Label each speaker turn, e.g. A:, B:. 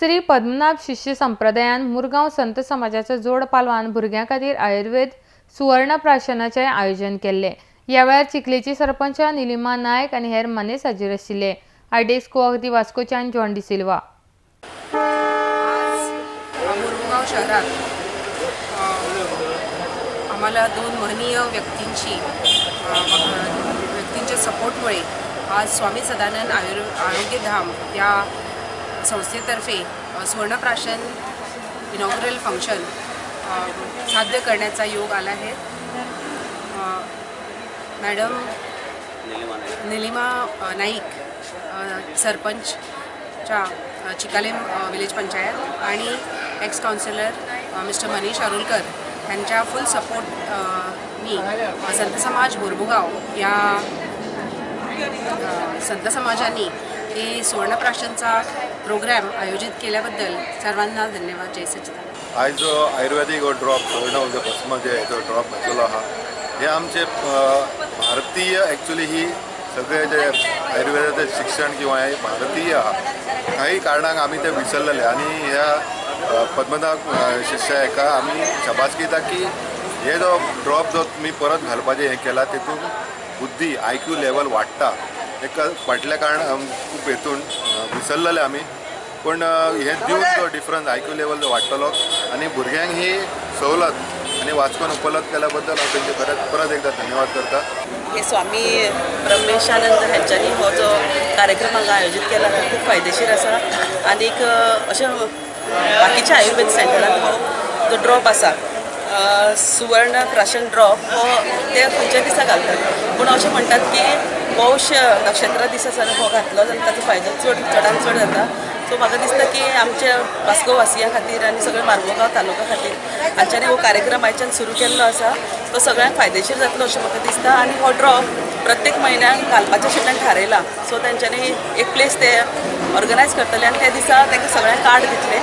A: श्री पद्मनाभ शिष्य संप्रदायान मुरगांव संत समाजाचो जोड पालवान भुरग्यां खातीर आयुर्वेद सुवर्णप्राशनाचें आयोजन केल्लें. ह्या वेळार चिखलेची सरपंच निलिमा नायक आनी हेर मानेस्त हाजीर आशिल्ले. आयडेक्स गोवा वास्कोच्यान जॉन डिसिल्वा.
B: आज मुरगांव शहरात आम्हाला दोन महनीय व्यक्तींच्या सपोर्टमुळे आज स्वामी सदानंद आरोग्यधाम या संस्थेतर्फे सुवर्णप्राशन इनॉग्रल फंक्शन साध्य करण्याचा योग आला आहे. मॅडम निलिमा नाईक सरपंचच्या चिकालेम विलेज पंचायत आणि ex councillor mister Manish Arolkar यांच्या फुल सपोर्ट मी संत समाज बोरबुगाव या संत समाजांनी हे सुवर्णप्राशनचा प्रोग्राम आयोजित केल्याबद्दल सर्वांना धन्यवाद. जय सच्चिदानंद.
C: आयज जो आयुर्वेदीक हो ड्रॉप सुवर्ण भस्म जे जो ड्रॉप घातलेलो आहा हे आमचे भारतीय एक्चुअली ही सगळे जे आयुर्वेदाचें शिक्षण किंवा हे भारतीय आहा, काही कारणांक आमी ते विसरलेले आनी ह्या पद्मनाभ शिष्य हेका आमी शाबासकी दिता की हे जो ड्रॉप जो तुमी परत घालपाचें हें केलां तेतून बुद्धी IQ level वाडटा. एक फाटल्या कारण खूब हेतून विसरलेले आमी, पूण हें दिवन जो डिफरन्स IQ level जो वाडटलो आनी भुरग्यांक ही सवलत आनी वास्कोन उपलब्ध केल्या बद्दल हांव तेंचे परत एकदा धन्यवाद करता.
D: हे स्वामी ब्रह्मेशानंद हांच्यांनी हो जो कार्यक्रम हांगा आयोजीत केला तो खूब फायदेशीर आसा आनीक अशें बाकीच्या आयुर्वेद सेंटरान हो जो ड्रॉप आसा सुवर्ण प्राशन ड्रॉप हो ते खंयच्या दिसा घालतात, पूण अशें म्हणटात की पौष नक्षत्र दिसा जर हो घातलो जाल्यार ताचो फायदो चडान चड जाता. सो म्हाका दिसता की आमच्या वास्को वासियां खातीर आनी सगळे मार्मोगांव तालुका खातीर हांच्यांनी हो कार्यक्रम आयच्यान सुरू केल्लो आसा तो सगळ्यांक फायदेशीर जातलो अशें म्हाका दिसता. आनी हो ड्रॉप प्रत्येक म्हयन्याक घालपाचें अशें तांणी थारयलां. सो तेंच्यांनी एक प्लेस ते ऑर्गनायज करतले आनी त्या दिसा तांकां सगळ्यांक कार्ड दितले.